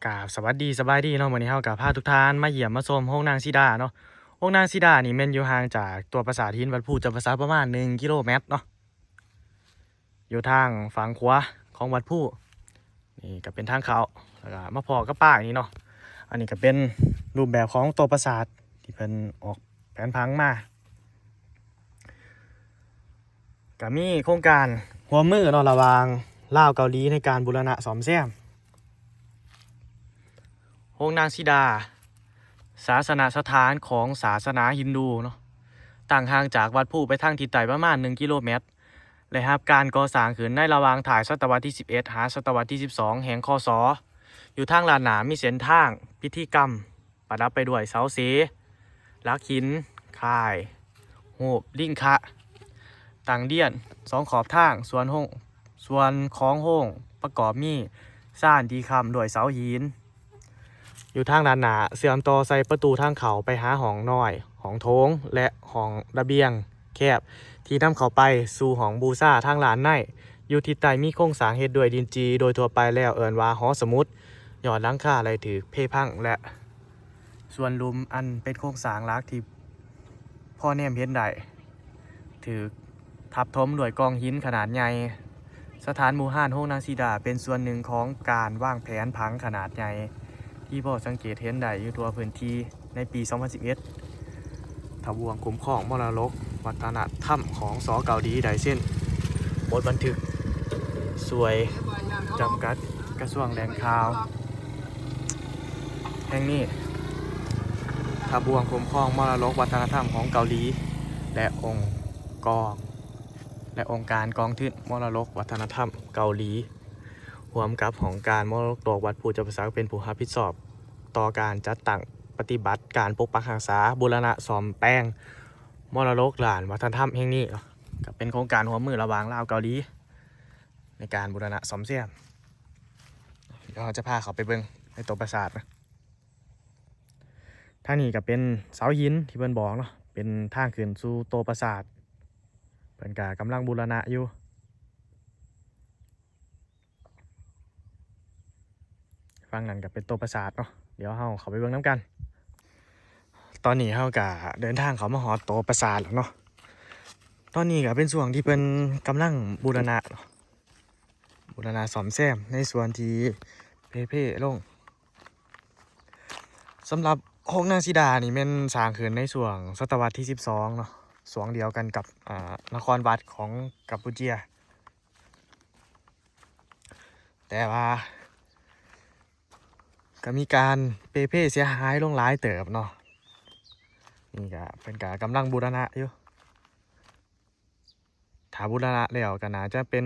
ກາບສະຫວັດດີສະບາຍດີເນາະ, ມື້ນີ້ເຮົາກໍພາທຸກທ່ານມາຢ້ຽມມາຊົມໂຮງນາງສີດາເນາະ. ໂຮງນາງສີດານີ້ແມ່ນຢູ່ຫ່າງຈາກຕົວປາສາດຫີນວັດພູຈຳປາສັກປະມານໜຶ່ງກິໂລແມັດເນາະ, ຢູ່ທາງຝັ່ງຂວາຂອງວັດພູ. ນີ້ກໍເປັນທາງເຂົ້າ ແລ້ວກໍມາພໍ້ກັບປ້າຍນີ້ເນາະ. ອັນນີ້ກໍເປັນຮູບແບບຂອງຕົວປາສາດທີ່ເພິ່ນອອກແຜນຜັງມາ. ກະມີໂຄງການຮ່ວມມືເນາະ ລະຫວ່າງລາວເກົາຫຼີໃນການບູລະນະສ້ອມແຊມໂຮງນາງສີດາ, ສາສະນະສະຖານຂອງສາສະໜາຮິນດູເນາະ, ຕັ້ງຫ່າງຈາກວັດພູໄປທາງທິດໃຕ້ປະມານໜຶ່ງກິໂລແມັດ ແລະ ຮັບການກໍ່ສ້າງຂຶ້ນໃນລະຫວ່າງທ້າຍສະຕະວັດທີສິບເອັດ ຫາສະຕະວັດທີສິບສອງ ແຫ່ງ ຄ.ສ. ຢູ່ທາງດ້ານໜ້າມີເສັ້ນທາງພິທີກຳ ປະດັບໄປດ້ວຍເສົາເສ, ຫຼັກຫີນ, ຄ້າຍຮູບລິງຄະ, ຕັ້ງດຽນສອງຂອບທາງ, ສ່ວນໂຮງ, ສ່ວນຂອງໂຮງປະກອບມີຊານທີ່ຄ້ຳດ້ວຍເສົາຫີນ. ຢູ່ທາງດ້ານໜ້າເຊື່ອມຕໍ່ໃສ່ປະຕູທາງເຂົ້າໄປຫາຫ້ອງນ້ອຍ, ຫ້ອງໂຖງ ແລະ ຫ້ອງລະບຽງແຄບ ທີ່ນຳເຂົ້າໄປສູ່ຫ້ອງບູຊາທາງດ້ານໃນ. ຢູ່ທິດໃຕ້ມີໂຄງສ້າງເຮັດດ້ວຍດິນຈີ່, ໂດຍທົ່ວໄປແລ້ວເອີ້ນວ່າຫໍສະໝຸດ. ຍອດຫຼັງຄາໄດ້ຖືກເພພັງ ແລະ ສ່ວນລຸ່ມອັນເປັນໂຄງສ້າງຫຼັກທີ່ພໍແນມເຫັນໄດ້ ຖືກທັບຖົມດ້ວຍກອງຫີນຂະໜາດໃຫຍ່. ສະຖານບູຮານໂຮງນາງສີດາເປັນສ່ວນໜຶ່ງຂອງການວາງແຜນຜັງຂະໜາດໃຫຍ່ ທີ່ພໍສັງເກດເຫັນໄດ້ຢູ່ທົ່ວພື້ນທີ່. ໃນປີສອງພັນສິບເອັດ ທະບວງຄຸ້ມຄອງມໍລະດົກວັດທະນະທຳຂອງ ສ ເກົາຫຼີ ໄດ້ເຊັນບົດບັນທຶກຊ່ວຍຈຳກັດກະຊວງແຫຼ່ງຂ່າວແຫ່ງນີ້. ທະບວງຄຸ້ມຄອງມໍລະດົກວັດທະນະທຳຂອງເກົາຫຼີ ແລະ ອົງກອງ ແລະ ອົງການກອງທຶນມໍລະດົກວັດທະນະທຳເກົາຫຼີ ຮ່ວມກັບຫ້ອງການມໍລະດົກໂລກວັດພູຈຳປາສັກ ເປັນຜູ້ຮັບຜິດຊອບຕໍ່ການຈັດຕັ້ງປະຕິບັດການປົກປັກຮັກສາ, ບູລະນະ, ສ້ອມແປງມໍລະດົກດ້ານວັດທະນະທຳແຫ່ງນີ້ເນາະ. ກໍເປັນໂຄງການຮ່ວມມືລະຫວ່າງລາວເກົາຫຼີໃນການບູລະນະສ້ອມແຊມ. ດຽວເຮົາຈະພາເຂົ້າໄປເບິ່ງໃນຕົວປາສາດນະ. ທາງນີ້ກໍເປັນເສົາຫີນທີ່ເພິ່ນບອກເນາະ, ເປັນທາງຂຶ້ນສູ່ຕົວປາສາດ. ເພິ່ນກໍກຳລັງບູລະນະຢູ່. ຝັ່ງນັ້ນກໍເປັນຕົວປາສາດເນາະ, ດຽວເຮົາເຂົ້າໄປເບິ່ງນຳກັນ. ຕອນນີ້ເຮົາກໍເດີນທາງເຂົ້າມາຮອດຕົວປາສາດແລ້ວເນາະ. ຕອນນີ້ກໍເປັນຊ່ວງທີ່ເພິ່ນກຳລັງບູລະນະເນາະ, ບູລະນະສ້ອມແຊມໃນສ່ວນທີ່ເພເພລົງ. ສຳລັບໂຮງນາງສີດານີ້ແມ່ນສ້າງຂຶ້ນໃນຊ່ວງສະຕະວັດທີສິບສອງເນາະ, ຊ່ວງດຽວກັນກັບ ອາ ນະຄອນວັດຂອງກຳປູເຈຍ. ແຕ່ວ່າກໍມີການເປ່ເພເສຍຫາຍລົງຫຼາຍເຕີບເນາະ. ນີ້ກໍເພິ່ນກໍກຳລັງບູລະນະຢູ່. ຖ້າບູລະນະແລ້ວກໍໜ້າຈະເປັນ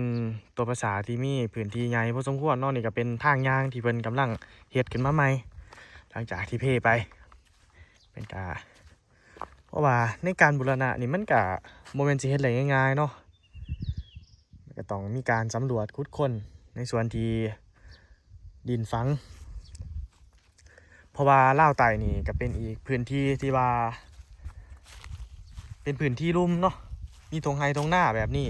ຕົວປາສາດທີ່ມີພື້ນທີ່ໃຫຍ່ພໍສົມຄວນເນາະ. ນີ້ກໍເປັນທາງຍ່າງທີ່ເພິ່ນກຳລັງເຮັດຂຶ້ນມາໃໝ່ ຫຼັງຈາກທີ່ເພໄປ. ເພິ່ນກໍ ເພາະວ່າໃນການບູລະນະນີ້ມັນກະບໍ່ແມ່ນຊິເຮັດໄດ້ງ່າຍໆເນາະ, ມັນກະຕ້ອງມີການສຳຫຼວດຂຸດຄົ້ນໃນສ່ວນທີ່ດິນຝັງ. ເພາະວ່າລາວໃຕ້ນີ້ກະເປັນອີກພື້ນທີ່ທີ່ວ່າເປັນພື້ນທີ່ລຸ່ມເນາະ, ມີທົ່ງໄຮ່ທົ່ງນາແບບນີ້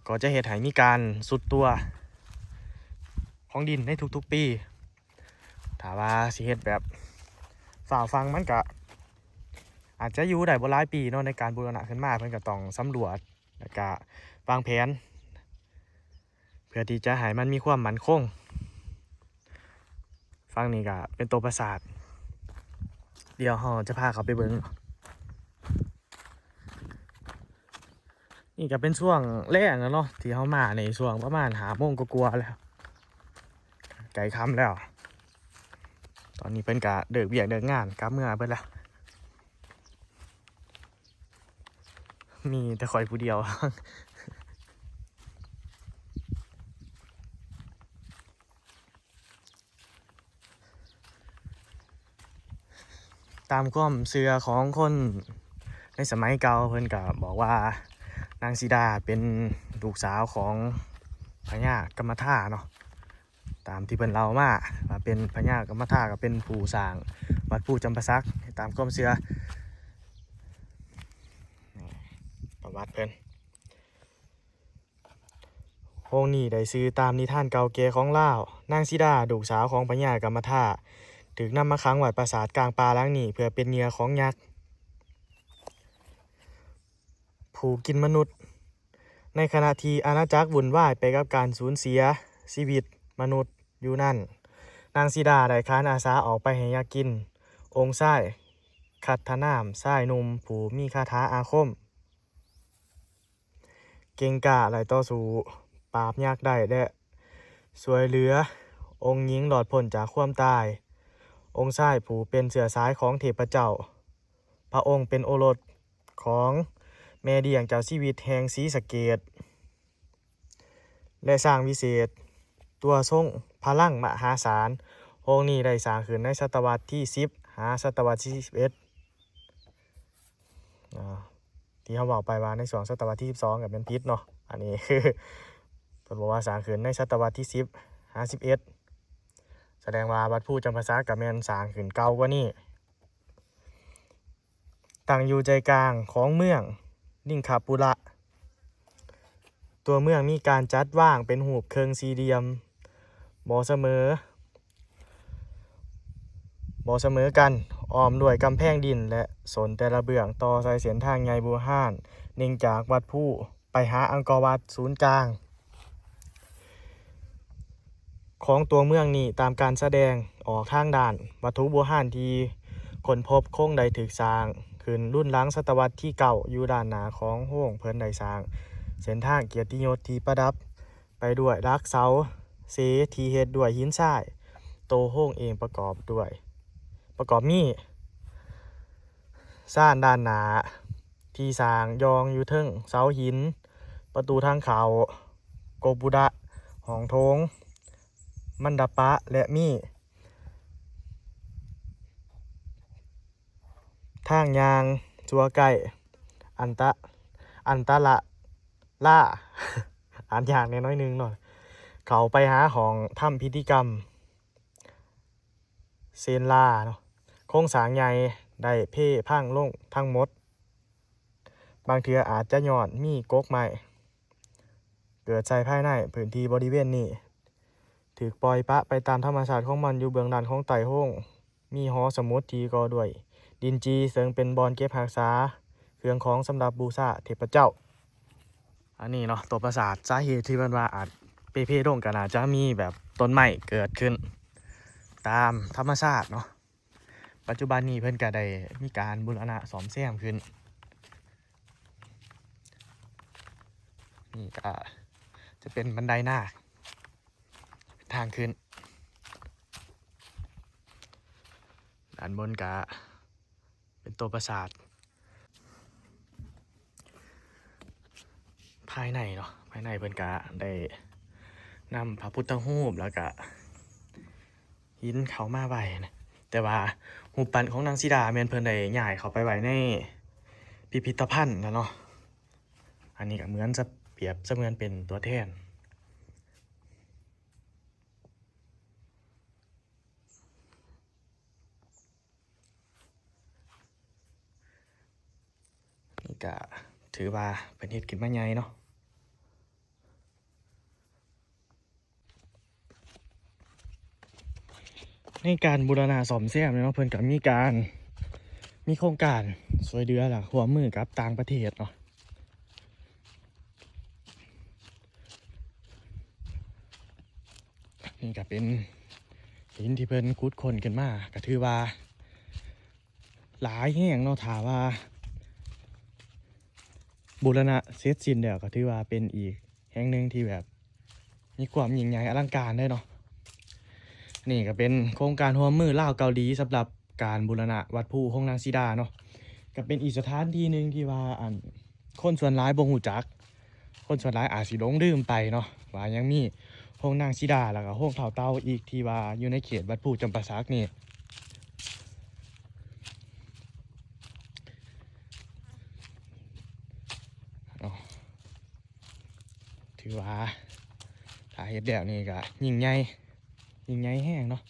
ກໍຈະເຮັດໃຫ້ມີການຊຸດຕົວຂອງດິນໃນທຸກໆປີ. ຖ້າວ່າຊິເຮັດແບບຟ້າວຟັ່ງ ມັນກະອາດຈະຢູ່ໄດ້ບໍ່ຫຼາຍປີເນາະ. ໃນການບູລະນະຂຶ້ນມາ ເພິ່ນກະຕ້ອງສຳຫຼວດ ແລ້ວກະວາງແຜນ ເພື່ອທີ່ຈະໃຫ້ມັນມີຄວາມໝັ້ນຄົງ. ຝັ່ງນີ້ກະເປັນຕົວປາສາດ, ດຽວເຮົາຈະພາເຂົ້າໄປເບິ່ງ. ນີ້ກະເປັນຊ່ວງແລງແລ້ວເນາະ ທີ່ເຮົາມານີ້, ຊ່ວງປະມານຫ້າໂມງກວ່າໆແລ້ວ, ໃກ້ຄ່ຳແລ້ວ. ຕອນນີ້ເພິ່ນກະເລີກວຽກເລີກງານກັບເມືອເບິດແລ້ວ, ມີແຕ່ຂ້ອຍຜູ້ດຽວ. ຕາມຄວາມເຊື່ອຂອງຄົນໃນສະໄໝເກົ່າ, ເພິ່ນກະບອກວ່ານາງສີດາເປັນລູກສາວຂອງພະຍາກຳມະທາເນາະ, ຕາມທີ່ເພິ່ນເລົ່າມາ ວ່າເປັນພະຍາກຳມະທາ ກໍເປັນຜູ້ສ້າງວັດພູຈຳປາສັກ ຕາມຄວາມເຊື່ອ. ນີ້ປະຫວັດເພິ່ນ. ໂຮງນີ້ໄດ້ຊື່ຕາມນິທານເກົ່າແກ່ຂອງລາວ. ນາງສີດາ ລູກສາວຂອງພະຍາກຳມະທາ ຖືກນຳມາຂັງໄວ້ປາສາດກາງປ່າຫຼັງນີ້ ເພື່ອເປັນເຫຍື່ອຂອງຍັກຜູ້ກິນມະນຸດ. ໃນຂະນະທີ່ອານາຈັກວຸ່ນວາຍໄປກັບການສູນເສຍຊີວິດມະນຸດຢູ່ນັ້ນ, ນາງສີດາໄດ້ຂານອາສາອອກໄປໃຫ້ຍັກກິນ. ອົງຊາຍຄັດທະນາມຊາຍໜຸ່ມຜູ້ມີຄາຖາອາຄົມ ເກັ່ງກ້າໄດ້ຕໍ່ສູ້ປາບຍັກໄດ້ ແລະ ຊ່ວຍເຫຼືອອົງຍິງລອດພົ້ນຈາກຄວາມຕາຍ. ອົງຊາຍຜູ້ເປັນເຊື້ອສາຍຂອງເທບພະເຈົ້າ, ພະອົງເປັນໂອລົດຂອງແມ່ລ້ຽງເຈົ້າຊີວິດແຫ່ງສີສະເກດ ແລະ ຊ້າງວິເສດ ຕົວຊົງພະລັງມະຫາສານ. ໂຮງນີ້ໄດ້ສ້າງຂຶ້ນໃນສະຕະວັດທີສິບ ຫາສະຕະວັດທີສິບເອັດ. ອ່າ ທີ່ເຮົາເວົ້າໄປວ່າໃນຊ່ວງສະຕະວັດທີສິບສອງກໍແມ່ນຜິດເນາະ. ອັນນີ້ຄືເພິ່ນບອກວ່າສ້າງຂຶ້ນໃນສະຕະວັດທີສິບຫາສິບເອັດ ສະແດງວ່າວັດພູຈຳປາສັກກໍແມ່ນສ້າງຂຶ້ນເກົ່າກວ່ານີ້. ຕັ້ງຢູ່ໃຈກາງຂອງເມືອງລິງຄະປຸລະ. ຕົວເມືອງມີການຈັດວາງເປັນຮູບເຄິ່ງສີ່ຫຼ່ຽມ ບໍ່ສະເໝີ ບໍ່ສະເໝີກັນ, ອ້ອມດ້ວຍກຳແພງດິນ ແລະ ສົ້ນແຕ່ລະເບື້ອງຕໍ່ໃສ່ເສັ້ນທາງໃຫຍ່ບູຮານ ເນື່ອງຈາກວັດພູໄປຫາອັງກໍວັດສູນກາງຂອງຕົວເມືອງນີ້. ຕາມການສະແດງອອກທາງດ້ານວັດຖຸບູຮານທີ່ຄົ້ນພົບ ຄົງໄດ້ຖືກສ້າງຂຶ້ນລຸນຫຼັງສະຕະວັດທີເກົ້າ ຢູ່ດ້ານໜ້າຂອງໂຮງ. ເພິ່ນໄດ້ສ້າງເສັ້ນທາງກຽດຕິຍົດທີ່ປະດັບ ໄປດ້ວຍຫຼັກເສົາເສທີ່ເຮັດດ້ວຍຫີນຊາຍ. ໂຕໂຮງເອງປະກອບດ້ວຍ ປະກອບມີຊານດ້ານໜ້າທີ່ສ້າງຢ່ອງຢູ່ເທິງເສົາຫີນ, ປະຕູທາງເຂົ້າ, ໂກປຸດະ, ຫ້ອງໂຖງ, ມັນດະປະ ແລະ ມີທາງຍ່າງຊົ່ວໃກ້ ອັນຕະ ອັນຕະລະ ລາ ອ່ານຍາກແດ່ໜ້ອຍໜຶ່ງເນາະ ເຂົ້າໄປຫາຫ້ອງທຳພິທີກຳເຊນລາເນາະ. ໂຄງສ້າງໃຫຍ່ໄດ້ເພພັງລົງທັງໝົດ, ບາງເທື່ອອາດຈະຍ້ອນມີກົກໄມ້ເກີດໃສ່ພາຍໃນ. ພື້ນທີ່ບໍລິເວນນີ້ຖືກປ່ອຍປະໄປຕາມທຳມະຊາດຂອງມັນ. ຢູ່ເບື້ອງດ້ານຂອງໃຕ້ໂຮງ ມີຫໍສະໝຸດທີ່ກໍ່ດ້ວຍດິນຈີ່ ເຊິ່ງເປັນບ່ອນເກັບຮັກສາເຄື່ອງຂອງສຳລັບບູຊາເທບພະເຈົ້າ. ອັນນີ້ເນາະ ຕົວປາສາດ ສາເຫດທີ່ເພິ່ນວ່າອາດເປ່ເພລົງ ກໍໜ້າຈະມີແບບຕົ້ນໄມ້ເກີດຂຶ້ນຕາມທຳມະຊາດເນາະ. ປັດຈຸບັນນີ້ເພິ່ນກໍໄດ້ມີການບູລະນະສ້ອມແຊມຂຶ້ນ. ນີ້ກໍຈະເປັນບັນໄດນາ ທາງຂຶ້ນ. ດ້ານບົນກະເປັນຕົວປາສາດ. ພາຍໃນເນາະ ພາຍໃນເພິ່ນກະໄດ້ນຳພະພຸດທະຮູບ ແລ້ວກະຫີນເຂົ້າມາໄວ້ນະ, ແຕ່ວ່າຮູບປັ້ນຂອງນາງສີດາແມ່ນເພິ່ນໄດ້ຍ້າຍເຂົ້າໄປໄວ້ໃນພິພິດທະພັນແລ້ວເນາະ. ອັນນີ້ກໍເໝືອນສະ ປຽບສະເໝືອນເປັນຕົວແທນ. ນີ້ກະຖືວ່າເພິ່ນເຮັດຂຶ້ນມາໃຫຍ່ເນາະ. ໃນການບູລະນະສ້ອມແຊມເນາະ ເພິ່ນກໍມີການ ມີໂຄງການຊ່ວຍເຫຼືອ ແລະ ຮ່ວມມືກັບຕ່າງປະເທດເນາະ. ນີ້ກໍເປັນຫີນທີ່ເພິ່ນຂຸດຄົ້ນຂຶ້ນມາ ກໍຖືວ່າຫຼາຍແຮງເນາະ. ຖ້າວ່າບູລະນະເສັດສິ້ນແລ້ວ ກໍຖືວ່າເປັນອີກແຫ່ງໜຶ່ງທີ່ແບບ ມີຄວາມຍິ່ງໃຫຍ່ອະລັງການເລີຍເນາະ. ນີ້ກໍເປັນໂຄງການຮ່ວມມືລາວເກົາຫຼີສຳລັບການບູລະນະວັດພູໂຮງນາງສີດາເນາະ, ກໍເປັນອີກສະຖານທີ່ໜຶ່ງທີ່ວ່າ ອັນ ຄົນສ່ວນຫຼາຍບໍ່ຮູ້ຈັກ, ຄົນສ່ວນຫຼາຍອາດຊິຫຼົງລືມໄປເນາະ ວ່າຍັງມີໂຮງນາງສີດາ ແລ້ວກໍໂຮງທ້າວເຕົ່າອີກ ທີ່ວ່າຢູ່ໃນເຂດວັດພູຈຳປາສັກນີ້. ເນາະ ຖືວ່າຖ້າເຮັດແລ້ວນີ້ກໍຍິ່ງໃຫຍ່ ຍິ່ງໃຫຍ່ແຮງເນາະ.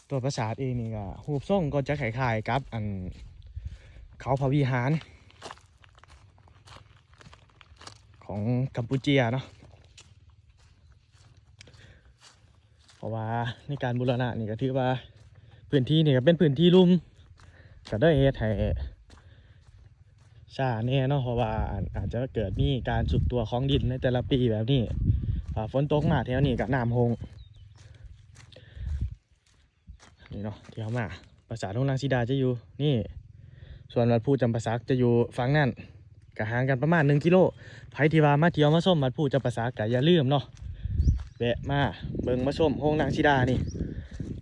ຕົວປາສາດເອງນີ້ກໍຮູບຊົງກໍຈະຄ້າຍໆກັບ ອັນ ເຂົາພະວິຫານ. ຂອງກຳປູເຈຍເນາະ ເພາະວ່າໃນການບູລະນະນີ້ກໍຖືວ່າພື້ນທີ່ນີ້ກໍເປັນພື້ນທີ່ລຸ່ມ ກໍເລີຍເຮັດໃຫ້ຊ້າແດ່ເນາະ ເພາະວ່າອາດ ອາດຈະເກີດມີການຊຸດຕົວຂອງດິນໃນແຕ່ລະປີແບບນີ້ ຖ້າຝົນຕົກມາແຖວນີ້ກໍນ້ຳຫົ່ງ ນີ້ເນາະ ທີ່ເຮົາມາ ປາສາດຫົງນາງສີດາຈະຢູ່ນີ້ ສ່ວນວັດພູຈຳປາສັກຈະຢູ່ຝັ່ງນັ້ນ ກໍຫ່າງກັນປະມານໜຶ່ງກິໂລ. ໃຜທີ່ວ່າມາທ່ຽວມາຊົມວັດພູຈຳປາສັກ ກໍຢ່າລືມເນາະ ແວະມາເບິ່ງມາຊົມໂຮງນາງສີດານີ້.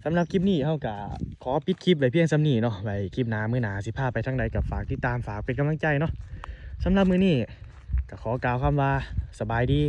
ສຳລັບຄລິບນີ້ເຮົາກໍຂໍປິດຄລິບໄວ້ພຽງສ່ຳນີ້ເນາະ ໄວ້ຄລິບໜ້າມື້ໜ້າຊິພາໄປທາງໃດ ກໍຝາກຕິດຕາມ ຝາກເປັນກຳລັງໃຈເນາະ. ສຳລັບມື້ນີ້ກໍຂໍກ່າວຄຳວ່າ ສະບາຍດີ.